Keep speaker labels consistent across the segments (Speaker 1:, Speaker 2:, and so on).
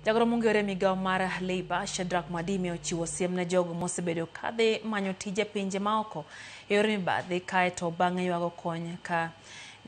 Speaker 1: Jagoro mong'ere migao mar Labour, Shadrack Mwadime, ochiwo siem ne jogo mosebedo kadhi manyo tije e pinje maoko e yor mibadhi kaeto bang'e ywago kony ka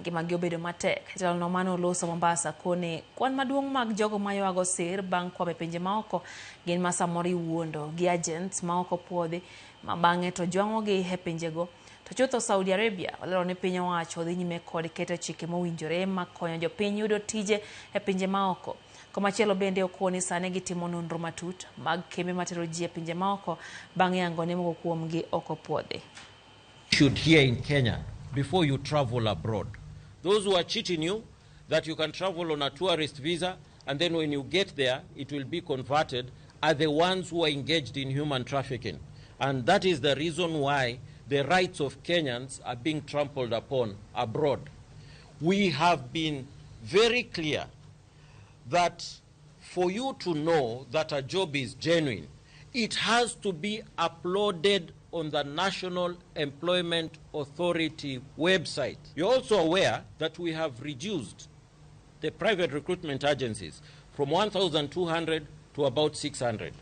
Speaker 1: ngimagi obedo matek. Jatelono mane oloso Mombasa koni kwan maduong' mag jogo maywago sir bang' kwamo e pinje maoko gin ma samoro iwuondo gi agents maok opuodhi ma bang'e to jwang'ogi e pinjego. To chutho Saudi Arabia olero ni piny owacho dhi nyime kod keto chike mowinjore makonyo jopiny yudo tije e pinje maoko. Komachielo bende okoni sani gitimo nonro matut mag kembe matero ji e pinje maoko bang' yango ni moko kuomgi ok opuodhi.
Speaker 2: Should here in Kenya before you travel abroad. Those who are cheating you that you can travel on a tourist visa and then when you get there it will be converted are the ones who are engaged in human trafficking. And that is the reason why the rights of Kenyans are being trampled upon abroad. We have been very clear that for you to know that a job is genuine, it has to be uploaded on the National Employment Authority website. You're also aware that we have reduced the private recruitment agencies from 1,200 to about 600.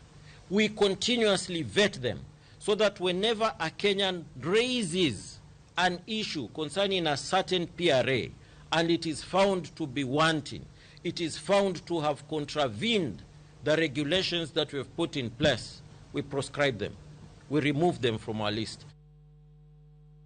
Speaker 2: We continuously vet them so that whenever a Kenyan raises an issue concerning a certain PRA and it is found to be wanting, it is found to have contravened the regulations that we have put in place, we proscribe them. We remove them from our list.